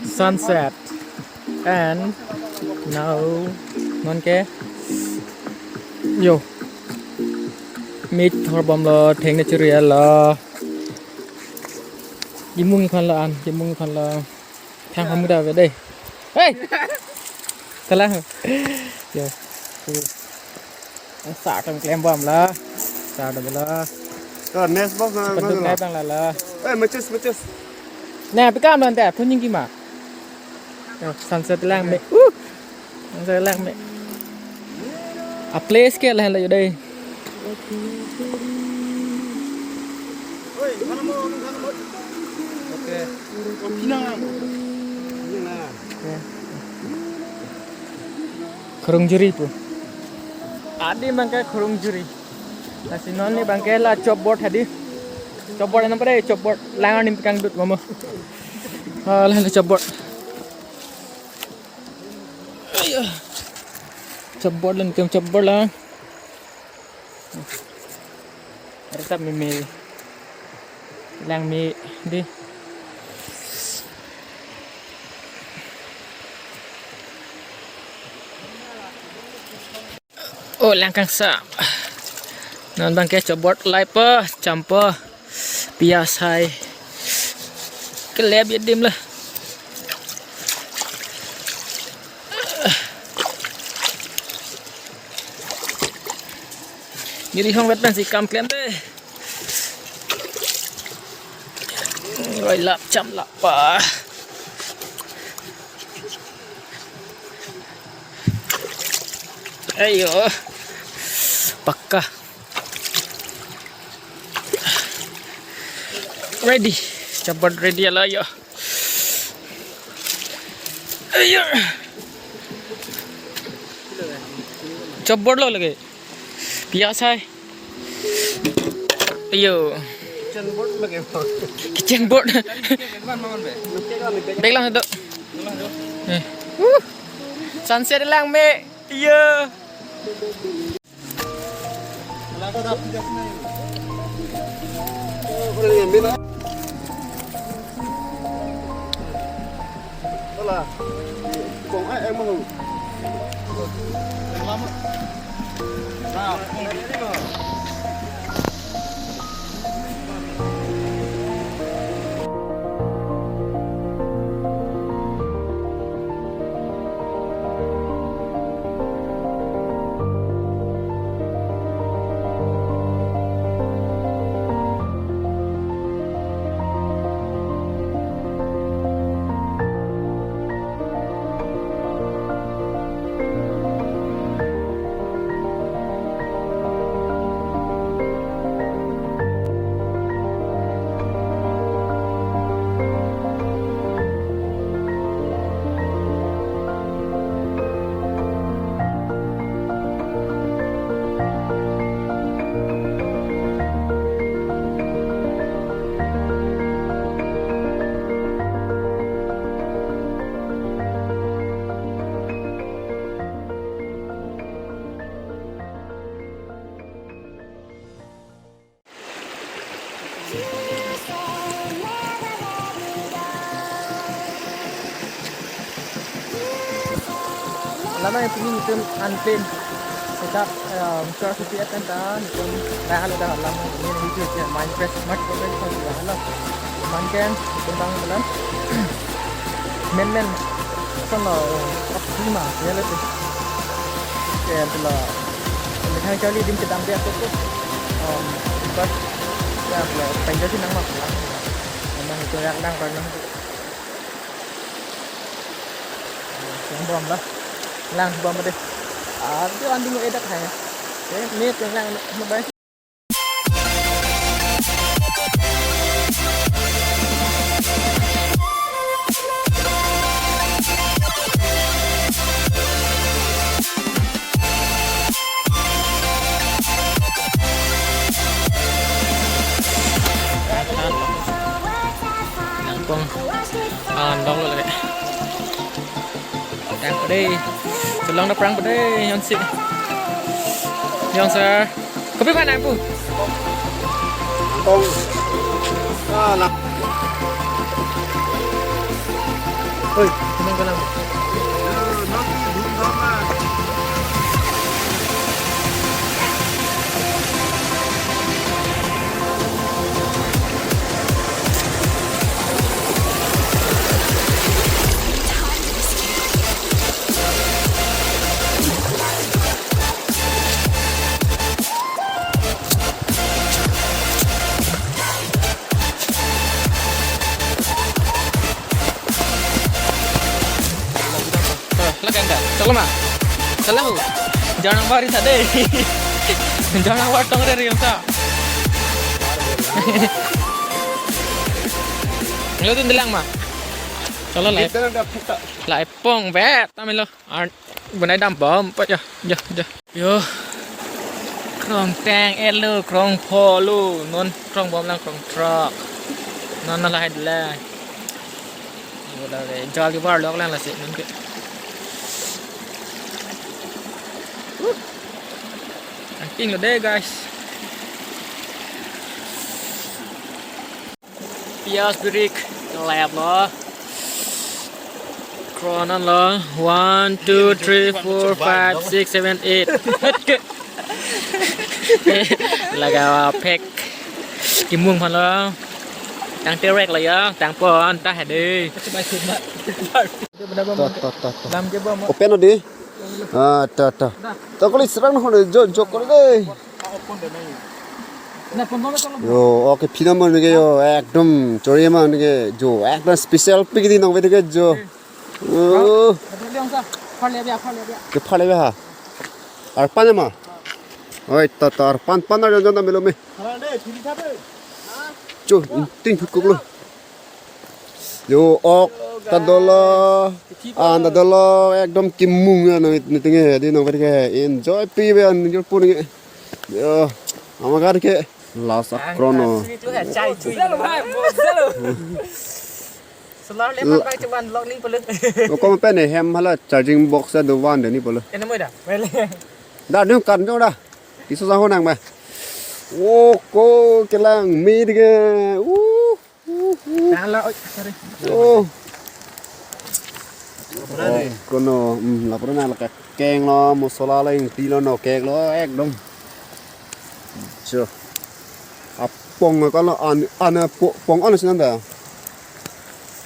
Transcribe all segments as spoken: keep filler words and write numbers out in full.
Sunset. And now, non ke, yo, meet thorbomlo, thengno churi-etlo. Kimung iphan lo an, kimung iphan lo. Thang ham da ve dei. Hey! Salah. Yo. Sa atum klembomlo. Sa atum lo. Next box na. Keduk nai bang lalo. Eh, matches, matches. Nah, pi kam lon ta, phun jing kima. Yo, sunset lang me. Uh. Sunset lang me. A place ke lahenlo yo dei. Okay. Khorong juri pu. Adim abangke khorong juri. Lasi non ne abangke la chopboard hadi. Chopboard anam pada chopboard lang anim kangdut mama. Ah, lahenlo chopboard. Ayo. Chopboard lang, tem chopboard lang. Resap meme. Lang me dei. Oh, lang kangsam. Non abangke chopboard laipo, champo. Pi asai. Kelep adim lo. Neli hong vet pensi kam klem dei. Roi lap cham lap pa. Ayo. Pakka. Ready. Chopboard ready lo yo. Ayo. Chopboard lo lagi. Pi asai. Ayo. Kitchen board lagi. Kitchen board. Bag lang do. Eh. Uh. Sunset lang me. Ayo. Lama yang pini nelitum unplanned setup, um, short video kan ta nelitum dah halo dah lama ini nelitum ya main fresh mat ko kan ko ya halo. Manken nelitum bang bulan. Men men. Son lo, optima ya lo tu. Ya tu lo. Ini kan kali dim kedam dia tu tu. Um, but ya lo penjajah sih nang mak. Memang itu yang nang karena Langbom lo. Langbom dei. Ah, itu anding edak hai. Eh, ini tuh lang mobile. Nangpong. Ah, dong lo lagi. Prang pa dei. Chelong na prang pa dei, yon si. Yon sir. Kopi pa nang pu? Nangpong. Ah, nang. Oi, senang kenang. Lagi enggak? Salah, Ma? Salah, Bu? Jangan baris ada. Jangan watong dari yang sa. Lo tuh delang, Ma? Salah, lah. Kita udah kita. Lah, epong, bet, tamilo. Ar-, bunai dam bom, pa, ya, ya, ya. Yo. Krong teng elo, krong pho lo, non krong bom lang krong throk. Non na lahai dela. Wala le, jal di var lok lang lasi, non ke. Woo. Angking lo deh, guys. Pias birik, kelep lo. Kronan lo. One, two, three, four, five, six, seven, eight. Laga phek. Kimung phan lo. Tang terek lo ya, tang pon ta hade. To, to, to, to. Lam ke bom. Open lo di. Ah, to, to. To kali serang ho jo, jo kali deh. Yo, okay, phina mo nike yo, ekdom chori ma nike jo, ekdom special pik di nong bete ke jo. Oh, Ada yang sa, par le bia, par le bia. Ke phale ha. Arpan ma. Oi, to, to, arpan, pan ar jon jon melo me. Par le, phiri tha de. Cho, ting phukuk lo. Yo, ok ta dolo. An ta dolo, ekdom kimung ya, nang nang tinge di nong ke enjoy pi be an jor pun ke. Yo, ama gar ke last krono. Sini tu hai chai chui. Zelo bhai, zelo. Solar lamp bhai chuban lok ning polo. Ko kom pen hem hala charging box do van de ni polo. Kena mo da. Wele. Da dun kan jo da. Iso sa ho nang ma. Oh, ko kelang mi de ke. Uh. Tang la, oi, sorry. Oh. Berani. Oh, kono, hmm, lapor na la keng lo, mosola lo, ingti lo, no kek lo, ekdom. Cho. Apong ko lo an, an po-, pong an sinan da.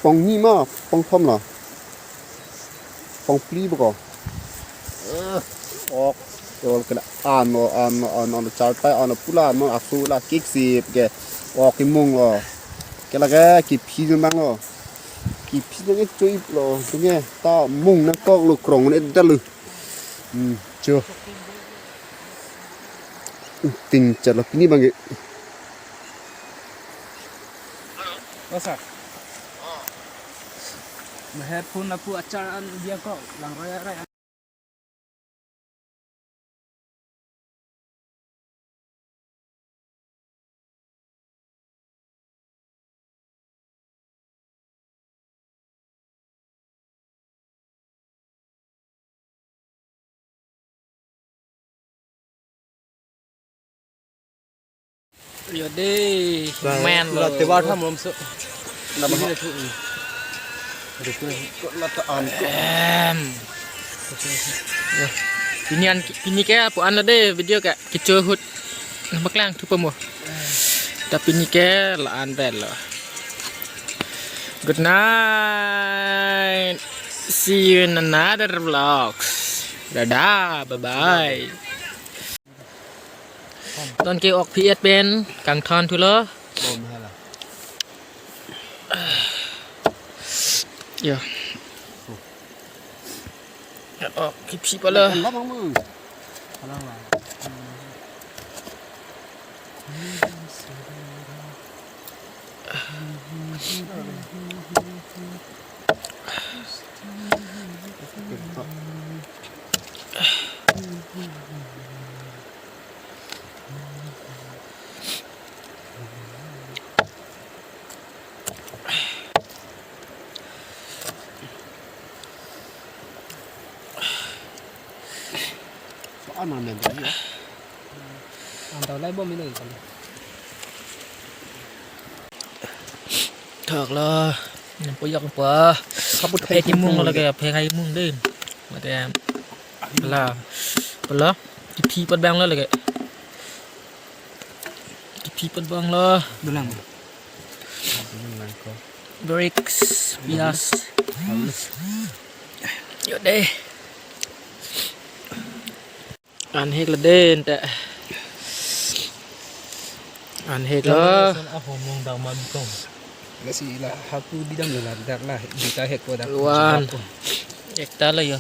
Pong ni ma, pong thom la. Pong phli boko. Eh, ok. Tol kena ano, ano, ano, ano, charpai ano pula ano asu la kik sip ke. Ok, kimung lo. Kela ke kiphi jun bang lo. Kiphi jun ke chui lo. Tunge ta mung nangkok lo krong ne dal lo. Hmm, cho. Ting chat lo pini bang ke. Lo sa. Ma headphone lapu achar an dia ko lang raya raya. Yo deh, men lo. Late bar tham lom so. Lama ho. Ko lata an ko. Em. Yo. Pini an, pini ke apo an lo deh video ke kecho ahut. Nama klang thupo mo. Tapi pini ke la-an pen lo. Good night. See you in another vlogs. Dadah, bye bye. Ton ke ok phi-et pen kangthon thulo. Bom hala. Yo. Ya, ok, kipsi pala. Kan bom, bom. Halang lah. Ano men dia? Ang daw lai bom ini kan. Thok lo, nang puyok pa. Aphe kimung lo lake, aphe khai mung dei. Mate la, pala, kiphi pat bang lo lake. Kiphi pat bang lo. Dolang. Bricks, pias. Yo dei. Anhek lo dei ente. Anhek lo. Ahomong dang man kong. Lasi la hapu bidam lo la dak la bita hek ko dak. Luan. Ekta lo yo.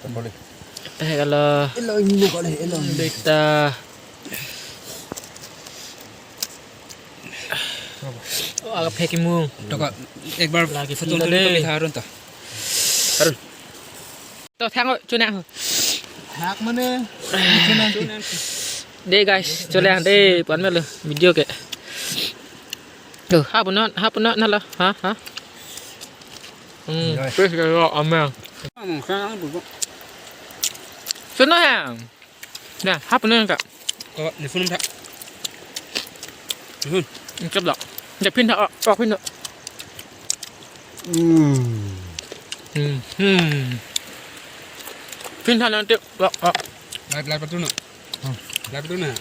Kembali. Ekta hek lo. Elo ini kali elo. Bita. Oh, agak phek imung. Toka, ek bar lagi photo photo tulis dei. Toka Harun to. Harun. To thang chunang. Hak mane? Chunang. Dei guys, chunang dei, pan melo video ke. Tuh, ha punot, ha punot na lo, ha, ha. Hmm, guys. Terus kalau amel. Chunang. Nah, ha punot ka. Ko ni phun tha. Ni phun. Ni chop dak. Ni phin tha, oh, oh, phin tha. Hmm. Hmm. Hmm. Phin tha nanti, oh, oh. Lai, lai patu na. Hmm. Lai patu na.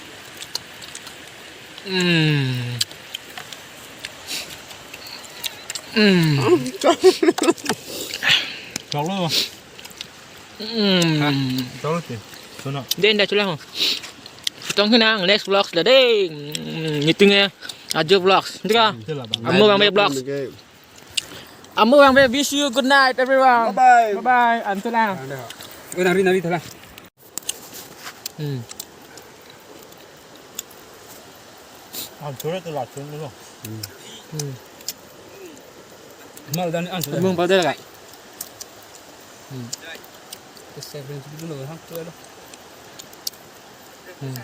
Hmm. Hmm. Chok lo. Hmm. Chok lo ti. Chunang. Dei ente chunang. Chetong hinang next vlogs lo dei. Hmm, meeting eh. Ajo vlogs. Tika. Amo Vangve vlogs. Amo Vangve wish you good night everyone. Bye bye. Bye bye. Anchot lang. Oi nari nari thala. Hmm. Anchot te la chun lo. Hmm. Mal dan anchot. Mung pada kai. Hmm. Seven tu lo hang tu lo. Hmm.